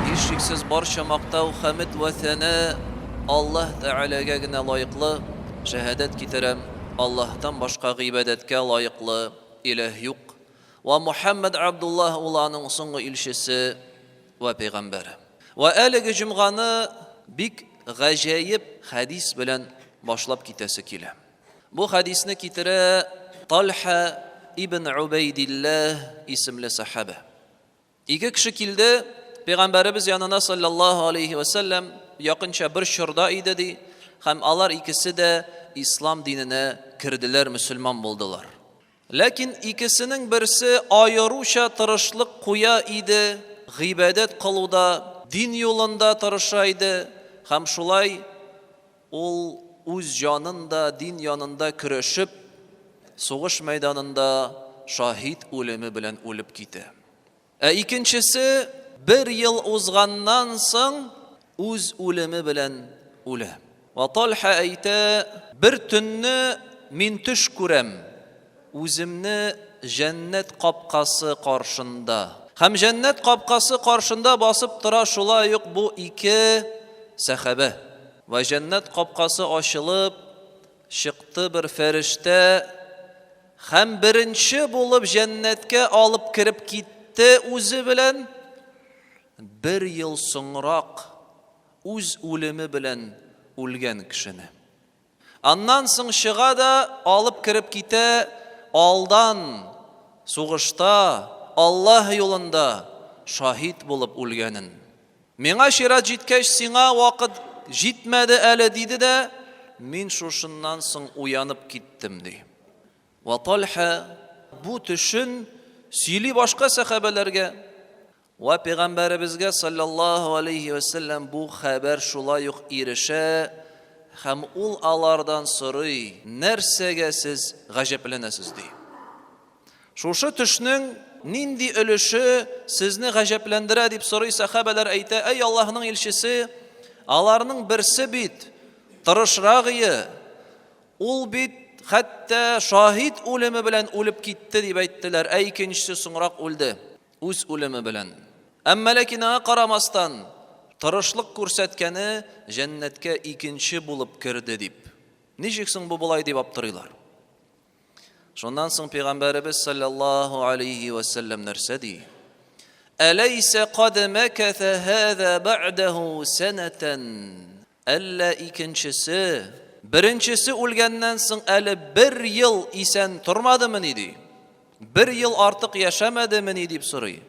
Һичшиксез барча мактау, хәмед вә сәна Аллаһ Тәгаләгә генә лаеклы. Шәһадәт китерәм, Аллаһтан башка гыйбадәткә лаеклы иләһ юк. Вә Мухәммәд Абдуллаһ ул аның соңгы илчесе вә пәйгамбәре. Вә әлеге җомганы бик гаҗәеп хәдис белән башлап китәсе килә. Бу хәдисне китерә Тальха ибн Убәйдилләһ исемле сәхабә. Ике кеше килде Пәйгамбәребез янына саллаллаһу алейхи ва сәлләм, якынча бер чорда иде ди, һәм алар икесе дә ислам диненә керделәр, мөселман булдылар. Ләкин икесенең берсе аеруча тырышлык куя иде, гыйбадәт кылуда, дин юлында тырыша иде һәм шулай ул үз җанын да дин янында көрәшеп, сугыш мәйданында шаһит үлеме белән үлеп китә. Ә икенчесе бер ел узганнан соң үз үлеме белән үлә. Вә Тальха әйтә, Бер төнне мин төш күрәм, үземне җәннәт капкасы каршында. Һәм җәннәт капкасы каршында басып тора шулай ук бу ике сәхабә. Вә җәннәт капкасы ачылып, чыкты бер фәрештә, Һәм беренче булып җәннәткә алып кереп китте үзе белән, бер ел соңрак үз үлеме белән үлгән кешене. Аннан соң чыга да алып кереп китә алдан сугышта Аллаһ юлында шаһит булып үлгәнен. Миңа чират җиткәч, сиңа вакыт җитмәде әле, диде дә, мин шушыннан соң уянып киттем, ди. Вә Тальха бу төшен сөйли башка сәхабәләргә. Вә пәйгамбәребезгә саллаллаһу алейһи вә сәлләм бу хәбәр шулай ук ирешә һәм ул алардан сорый, нәрсәгә сез гаҗәпләнәсез, ди. Шушы төшнең нинди өлеше сезне гаҗәпләндерә дип сорый сәхабәләр әйтә, әй Аллаһның илчесе, аларның берсе бит тырышрагые, ул бит хәтта шаһит үлеме белән үлеп китте дип әйттеләр, ә икенчесе соңрак үлде үз үлеме белән. Әмма ләкин аңа карамастан, тырышлык күрсәткәне җәннәткә икенче булып керде дип. Ничек соң бу болай дип аптырыйлар. Шуннан соң пәйгамбәребез саллаллаһу алейхи ва сәлләм нәрсә ди? Әләйсә кад мәкәсә һәзә бәгъдәһу сәнәтән. Әллә икенчесе, беренчесе үлгәннән соң әле бер ел исән тормадымыни ди? Бер ел артык яшәмәдемени дип сорый.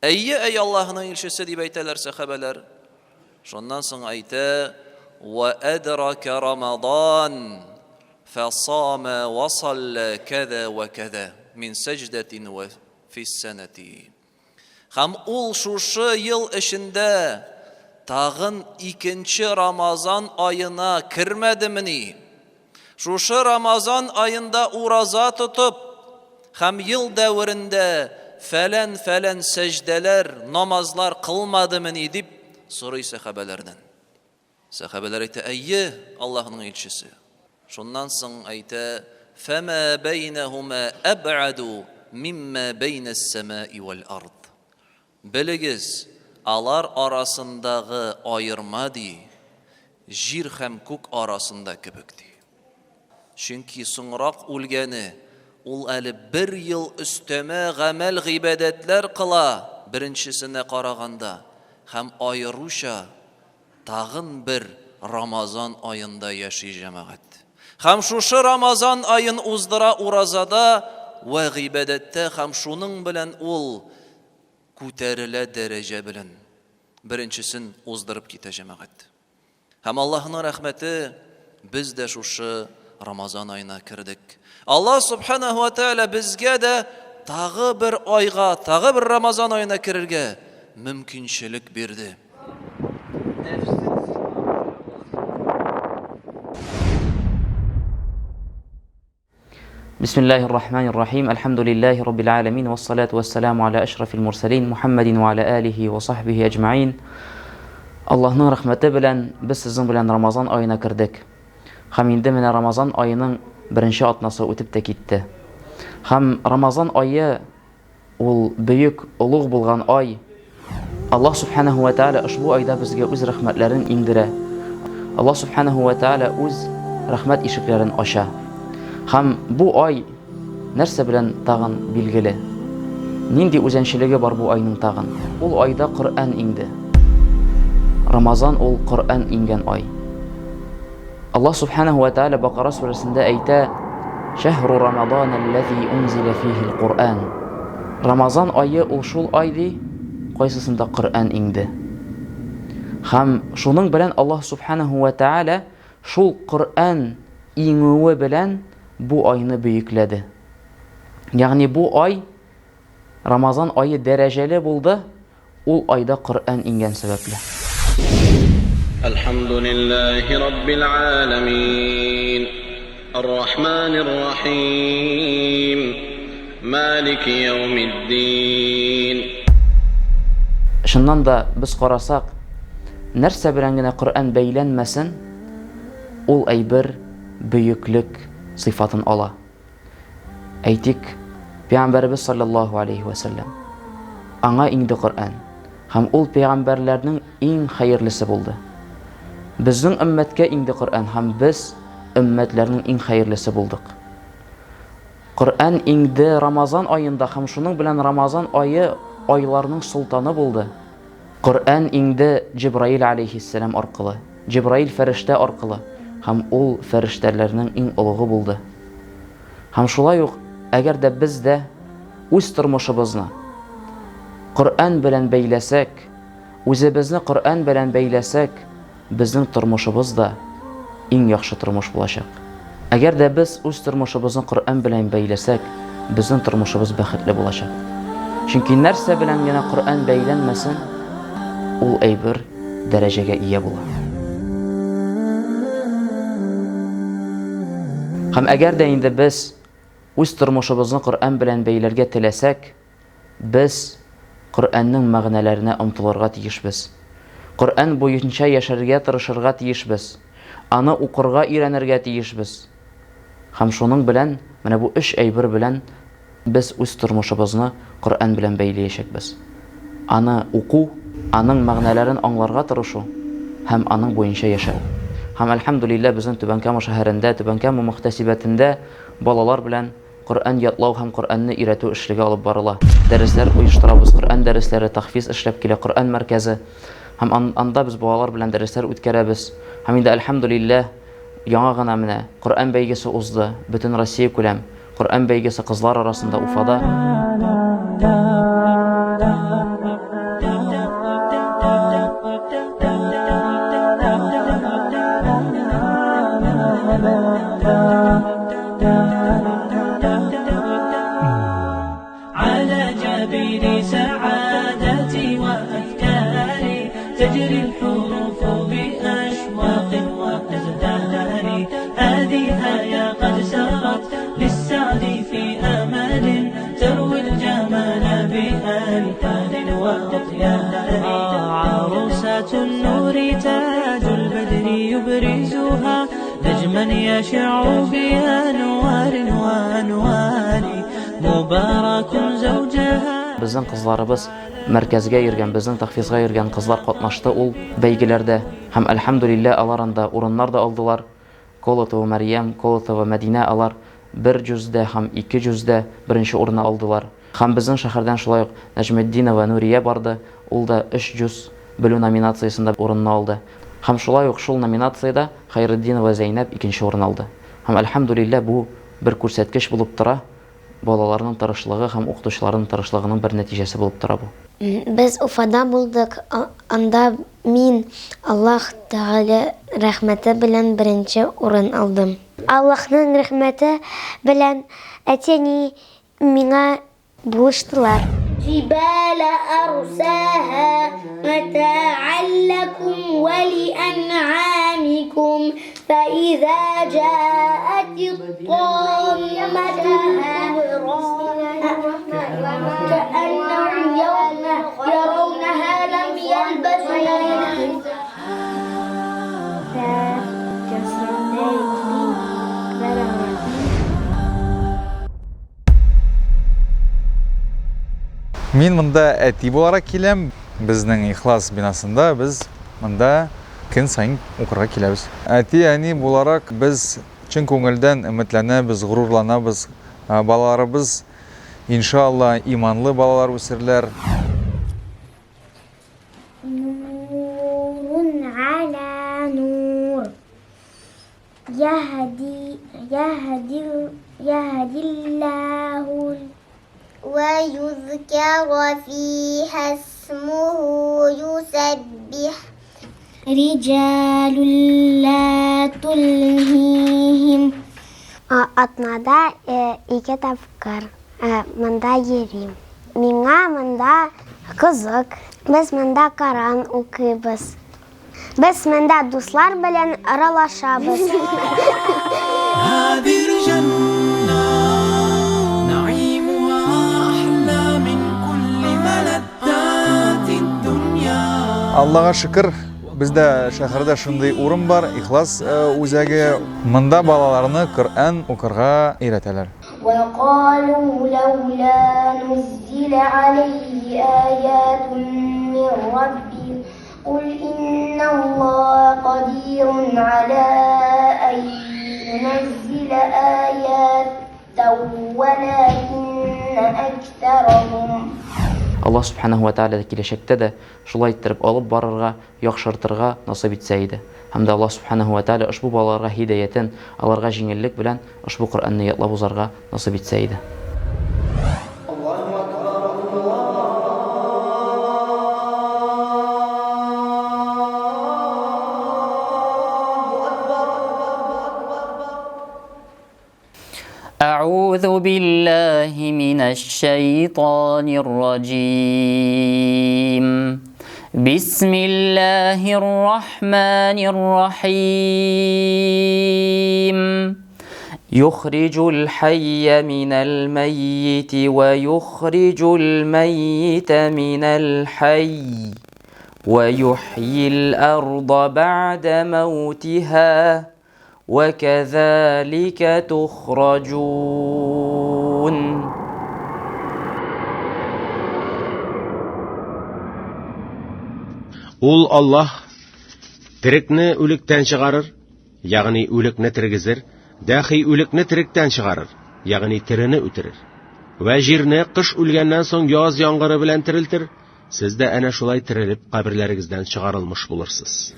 Әйе, әй Аллаһының илчесе, дип әйтәләр сәхабәләр. Шуннан соң әйтә, Вә әдрака Рамадан, фәсама вә салла кәзә вә кәзә, мин сәҗдәтин вә фиссәнәти. Һәм ул шушы ел эчендә тагын икенче Рамазан аена кермәдемени? Шушы Рамазан аенда ураза тотып һәм ел дәверендә фәлән-фәлән сәҗдәләр, намазлар кылмадымыни дип сорый сәхабәләрдән. Сәхабәләр әйтә, әйе, Аллаһның илчесе. Шуннан соң әйтә, фәмә бәйнәһумә әб'аду мимма бәйнәс сәмаи вәл ард. Белегез, алар арасындагы аерма, ди, җир һәм күк арасында кебек, ди. Чөнки соңрак үлгәне, ул әле бер ел өстәмә гамәл-гыйбадәтләр кыла беренчесенә караганда һәм аеруча тагын бер Рамазан аенда яши җәмәгать. Һәм шушы Рамазан аен уздыра уразада вә гыйбадәттә һәм шуның белән ул күтәрелә дәрәҗә белән. Беренчесен уздырып китә җәмәгать. Һәм Аллаһның рәхмәте, без дә шушы Рамазан аена кердек. Аллаһ субханаһу ва тааля безгә дә тагы бер айга, тагы бер Рамазан аена керергә мөмкинчелек бирде. Бисмиллаһир рахманир рахим. Әлхәмдүлиллаһи раббил аламин вассалату вассаламу аля ашрафил мурсалин Мухаммадин ва аля алихи ва сахбихи әҗмәин. Аллаһның рәхмәте белән без сезнең белән Рамазан аена кердек. Һәм инде менә Рамазан аеның беренче атнасы үтеп тә китте. Һәм Рамазан ае Ул бөек, олуг булган ай. Аллаһ Субханаһу ва Тааля ошбу айда безгә үз рәхмәтләрен иңдерә. Аллаһ Субханаһу ва Тааля үз рәхмәт ишекләрен ача. Һәм бу ай нәрсә белән тагын билгеле? Нинди үзенчәлеге бар бу айның тагын? Ул айда Коръән иңде. Рамазан ул Коръән иңгән ай. Аллаһ Субханаһу ва Тааля Бакара сүрәсендә әйтә, Шәһру Рамадан аллази унзиля фихил Куръан. Рамазан ае ул шул ай ди, кайсысында Коръән иңде. Һәм шуның белән Аллаһ Субханаһу ва Тааля шул Коръән иңүе белән бу айны бөекләде. Ягъни бу ай Рамазан ае дәрәҗәле булды, Ул айда Коръән иңгән сәбәпле. Әлхәмдүлилләһи раббил галәмин, ар-рахманир рахим, малики яумиддин. Чыннан да, без карасак, нәрсә белән генә Коръән бәйләнмәсен, ул әйбер бөеклек сыйфатын ала. Әйтик, Пәйгамбәребез саллаллаһу алейһи вә сәлләм. Аңа иңде Коръән, һәм ул пәйгамбәрләрнең иң хәерлесе булды. Безнең өммәткә иңде Коръән, һәм без өммәтләрнең иң хәерлесе булдык. Коръән иңде Рамазан аенда, һәм шуның белән Рамазан ае айларның солтаны булды. Коръән иңде Җибраил алейһиссәлам аркылы, Җибраил фәрештә аркылы, һәм ул фәрештәләрнең иң олугы булды. Һәм шулай ук, әгәр дә без дә үз тормышыбызны Коръән белән бәйләсәк, үзебезне Коръән белән бәйләсәк, Безнең тормышыбыз да иң яхшы тормыш булачак. Әгәр дә без үз тормышыбызны Коръән белән бәйләсәк, безнең тормышыбыз бәхетле булачак. Чөнки нәрсә белән генә Коръән бәйләнмәсен, ул әйбер дәрәҗәгә ия була. Һәм әгәр дә инде без үз тормышыбызны Коръән белән бәйләргә теләсәк, Без Коръәннең мәгънәләренә омтылырга тиешбез. Коръән буенча яшәргә тырышырга тиешбез. Аны укырга өйрәнергә тиешбез. Һәм шуның белән, менә бу өч әйбер белән без үз тормышыбызны Коръән белән бәйлиячәкбез. Аны уку, аның мәгънәләрен аңларга тырышу һәм аның буенча яшәү. Һәм, әлхәмдүлилләһ, безнең Түбән Кама шәһәрендә, Түбән Кама мөхтәсибәтендә балалар белән Коръән ятлау һәм Коръәнне өйрәтү эшлеге алып барыла. Дәресләр оештырабыз, Коръән дәресләре, тахфиз эшләп килә, Коръән мәркәзе. Һәм анда без балалар белән дәресләр үткәрәбез. Һәм инде, әлхәмдүлилләһ, яңа гына менә Коръән бәйгесе узды, Бөтенроссия күләм Коръән бәйгесе кызлар арасында Уфада. على جبين سعادتي وأفكاري تجري الحروف بأشواق وأزدهار هذه آية قد سرت للسعد في أمل تروي الجمال بألحان وأطيار عروسة النور تاج البدر يبرزها نجما يشع بأنوار وأنوار مبارك زوجها Безнең кызларыбыз мәркәзгә йөргән, безнең тахфизга йөргән кызлар катнашты ул бәйгеләрдә. Һәм, әлхәмдүлилләһ, алар анда урыннар да алдылар. Колотова Мәрьям, Колотова Мәдинә алар бер җүздә һәм ике җүздә беренче урынны алдылар. Һәм безнең шәһәрдән шулай ук Нәҗметдинова Нурия барды, ул да өч җүз белү номинациясендә урынны алды. Һәм шулай ук шул номинациядә Хәйретдинова Зәйнәб икенче урын алды. Һәм, әлхәмдүлилләһ, бу бер күрсәткеч булып тора, балаларның тырышлыгы һәм укытучыларның тырышлыгының бер нәтиҗәсе булып тора бу. Без Уфада булдык, анда мин Аллаһ Тәгалә рәхмәте белән беренче урын алдым. Аллаһның рәхмәте белән әти-әни миңа булыштылар. Җибалә арсаһа мәтәгән ләкүм вә лиәнъамикүм. فإذا جاءت الطامة الكبرى كأنهم يوم يرونها لم يلبثوا Мин монда әти буларак киләм. Безнең Ихлас бинасында без монда көн саен укырга киләбез. Әти-әни буларак без чын күңелдән өметләнәбез, горурланабыз. Балаларыбыз, иншалла, иманлы балалар үсерләр. Нурун аля нур. Яһди, яһди, яһдиллаһу Вә юзкәру фиһа исмуһу юсәббих. Риҗалун ла тулһиһим. Атнада ике тапкыр монда йөрим. Миңа монда кызык. Без монда Коран укыйбыз. Без монда дуслар белән аралашабыз. Аллага шөкер, бездә шәһәрдә шундый урын бар, Ихлас э, үзәге. Монда балаларны Коръән укырга өйрәтәләр. وقالوا لولا نزل عليه آيات من ربه قل إن الله قدير على أن ينزل آيات ولكن أكثرهم Аллаһ Сүбхәнәһү вә Тәгалә киләчәктә дә шулай иттереп алып барырга, яхшыртырга насыйп итсә иде. Һәм дә Аллаһ Сүбхәнәһү вә Тәгалә ошбу балаларга һидаятен, аларга җиңеллек белән ошбу Коръәнне ятлап узарга насыйп итсә иде. أعوذ بالله من الشيطان الرجيم بسم الله الرحمن الرحيم يخرج الحي من الميت ويخرج الميت من الحي ويحيي الأرض بعد موتها وكذلك تخرجون Ул Аллаһ терекне үлектән чыгарыр, ягъни үлекне тергезер, дәхи үлекне теректән чыгарыр, ягъни терене үтерер. Вә җирне кыш үлгәннән соң яз яңгыры белән терелтер, сез дә әнә шулай терелеп каберләрегездән чыгарылмыш булырсыз.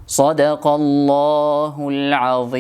Садакаллахул азим.